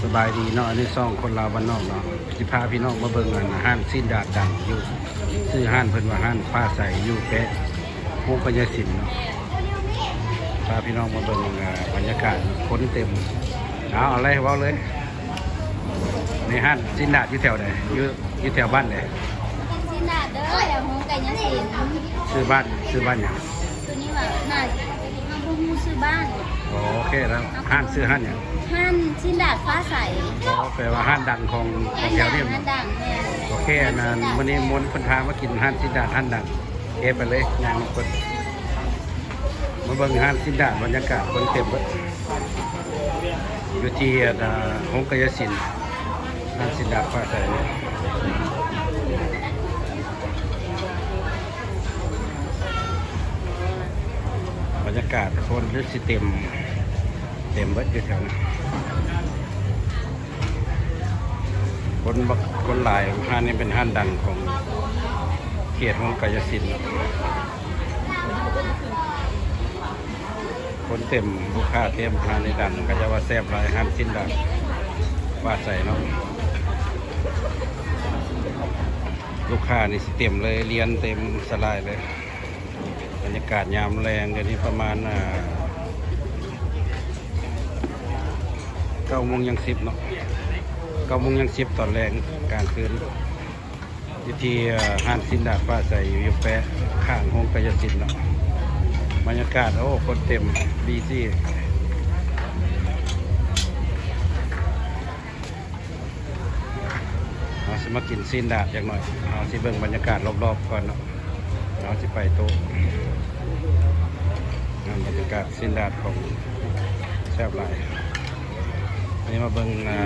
ສະບາຍດີເນາະ ອັນນີ້ຊ່ອງຄົນລາວບ້ານນອກເນາະ ຊິພາພີ່ນ້ອງມາເບິ່ງ ອັນ ຮ້ານຊີ້ນດາດດັງຢູ່ ຊື່ຮ້ານເພິ່ນວ່າຮ້ານຟ້າໃສ ຢູ່ແປະໂຮງກາຍະສິນເນາະ. ພາພີ່ນ້ອງມາເບິ່ງ ເອີ ບັນຍາກາດຄົນເຕັມ. ເອົາ ເອົາເລີຍ ເວົ້າເລີຍ ໃນຮ້ານຊີ້ນດາດຢູ່ແຖວໃດ? ຢູ່ ຢູ່ແຖວບ້ານໃດ? ຊີ້ນດາດເດີ ແຖວໂຮງກາຍະສິນ. ຊື່ບ້ານ ຊື່ບ້ານຫຍັງ? ຕົວນີ້ວ່າ ໜ້າ ເຮົາບໍ່ຮູ້ຊື່ບ້ານ. ໂອເຄ ແລ້ວຮ້ານຊື່ຮ້ານຫຍັງ? ຮ້ານຊີ້ນດາດຟ້າໃສ. ອໍ ແປວ່າຮ້ານດັງຂອງ ຂອງແຖວນີ້. ຮ້ານດັງ ແມ່ນ. ໂອເຄ ອັນນັ້ນ ມື້ນີ້ມົນເພິ່ນພາມາກິນຮ້ານຊີ້ນດາດຮ້ານດັງ. ເອ ໄປເລີຍ ຍ່າງນຳເພິ່ນ ມາເບິ່ງຮ້ານຊີ້ນດາດ ບັນຍາກາດຄົນເຕັມເບິດ ຢູ່ທີ່ ອັນ ໂຮງກາຍະສິນ ຮ້ານຊີ້ນດາດຟ້າໃສ. ບັນຍາກາດຄົນຄືຊິເຕັມ ເຕັມເບິດຢູ່ແຖວນັ້ນ ຄົນບັກ ຄົນຫຼາຍ. ຮ້ານນີ້ເປັນຮ້ານດັງຂອງເຂດໂຮງກາຍະສິນ ຄົນເຕັມ ລູກຄ້າເຕັມ. ຮ້ານນີ້ດັງ ເຂົາເຈົ້າວ່າແຊບຫຼາຍ ຮ້ານຊີ້ນດາດຟ້າໃສເນາະ. ລູກຄ້ານີ້ຊິເຕັມເລີຍ ລຽນເຕັມສະຫຼາຍເລີຍ. ບັນຍາກາດຍາມແລງ ດຽວນີ້ປະມານ ອ່າ ເກົ້າໂມງຍັງສິບເນາະ ເກົ້າໂມງຍັງສິບຕອນແລງ ກາງຄືນ ຢູ່ທີ່ ເອີ ຮ້ານຊີ້ນດາດຟ້າໃສ ຢູ່ ຢູ່ແປະຂ້າງໂຮງກາຍະສິນເນາະ. ບັນຍາກາດ ໂອ້ ຄົນເຕັມ ບີຊີ. ເຮົາຊິມາກິນຊີ້ນດາດຈັກໜ້ອຍ ເຮົາຊິເບິ່ງບັນຍາກາດລອບໆກ່ອນເນາະ ເຮົາຊິໄປໂຕະ. ນັ້ນບັນຍາກາດຊີ້ນດາດຂອງ ແຊບຫຼາຍ. ນີ້ມາເບິ່ງ ອ່າ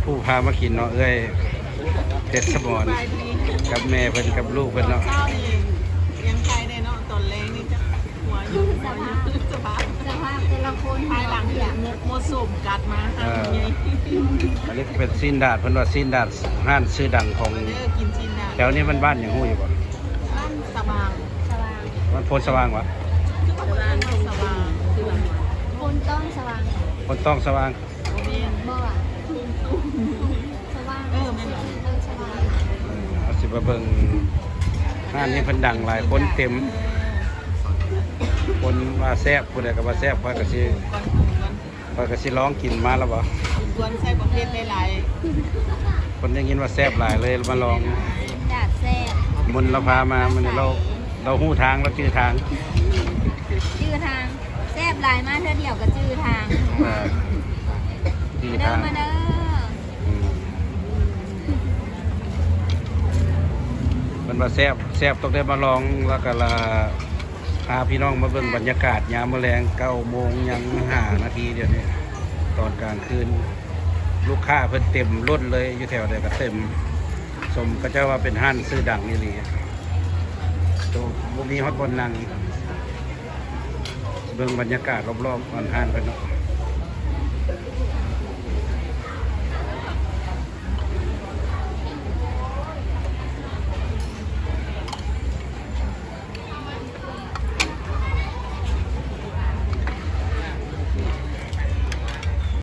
ຜູ້ພາມາກິນເນາະ ເອື້ອຍເພັດສະໝອນ ສະບາຍດີ ກັບແມ່ເພິ່ນ ກັບລູກເພິ່ນເນາະ. ເຊົ້ານີ້ລ້ຽງໄກ່ແດ່ເນາະ ຕອນແລງນີ້ຈັກ ຫົວຢູ່ ສະພາບ ສະພາບແຕ່ລະຄົນ ພາຍຫຼັງຖືກມົດ ມົດສົມກັດມາ ເອີ ຫາງໃຫຍ່. ອັນນີ້ເປັນຊີ້ນດາດ ເພິ່ນວ່າຊີ້ນດາດຮ້ານຊື່ດັງຂອງ ເອີ ກິນຊີ້ນດາດ ແຖວນີ້ມັນບ້ານຫຍັງຮູ້ຢູ່ບໍ່? ບ້ານສະຫວ່າງ ສະຫວ່າງ ມັນໂພນສະຫວ່າງຫວາ? ສະຫວ່າງ ສະຫວ່າງ ໂພນຕ້ອງສະຫວ່າງ ໂພນຕ້ອງສະຫວ່າງ ບໍ່ແມ່ນ ບໍ່ຫວາ? ສະຫວ່າງ ເອີ ແມ່ນ ເອີ ສະຫວ່າງ. ເອີ ເຮົາຊິມາເບິ່ງ ຮ້ານນີ້ເພິ່ນດັງຫຼາຍ ຄົນເຕັມ ຄົນວ່າແຊບ ຜູ້ໃດກໍວ່າແຊບ. ຂ້ອຍກໍຊິ ຂ້ອຍກໍຊິລອງກິນມາແລ້ວບໍ່? ຄວນໃສ່ບັກເຜັດຫຼາຍໆ ເພິ່ນໄດ້ຍິນວ່າແຊບຫຼາຍ ເລີຍມາລອງ. ດາດແຊບ ມົນລາວພາມາ ມື້ນີ້ລາວ ລາວຮູ້ທາງ ລາວຈື່ທາງ ຈື່ທາງ. ແຊບຫຼາຍ ມາເທື່ອດຽວກໍຈື່ທາງ. ເອີ ຈື່ທາງ ເດີມາເດີ. ອືມ ເພິ່ນວ່າແຊບ ແຊບຕ້ອງໄດ້ມາລອງ ແລ້ວກໍລະ ພາພີ່ນ້ອງມາເບິ່ງບັນຍາກາດຍາມມື້ແລງ ເກົ້າໂມງຍັງຫ້ານາທີ ດຽວນີ້ຕອນກາງຄືນ ລູກຄ້າເພິ່ນເຕັມລົ້ນເລີຍ ຢູ່ແຖວໃດກໍເຕັມ ສົມເຂົາເຈົ້າວ່າເປັນຮ້ານຊື່ດັງອີ່ຫຼີ ໂຕ ບໍ່ມີຮອດບ່ອນນັ່ງ. ເບິ່ງບັນຍາກາດລອບໆ ອັນ ຮ້ານເພິ່ນເນາະ.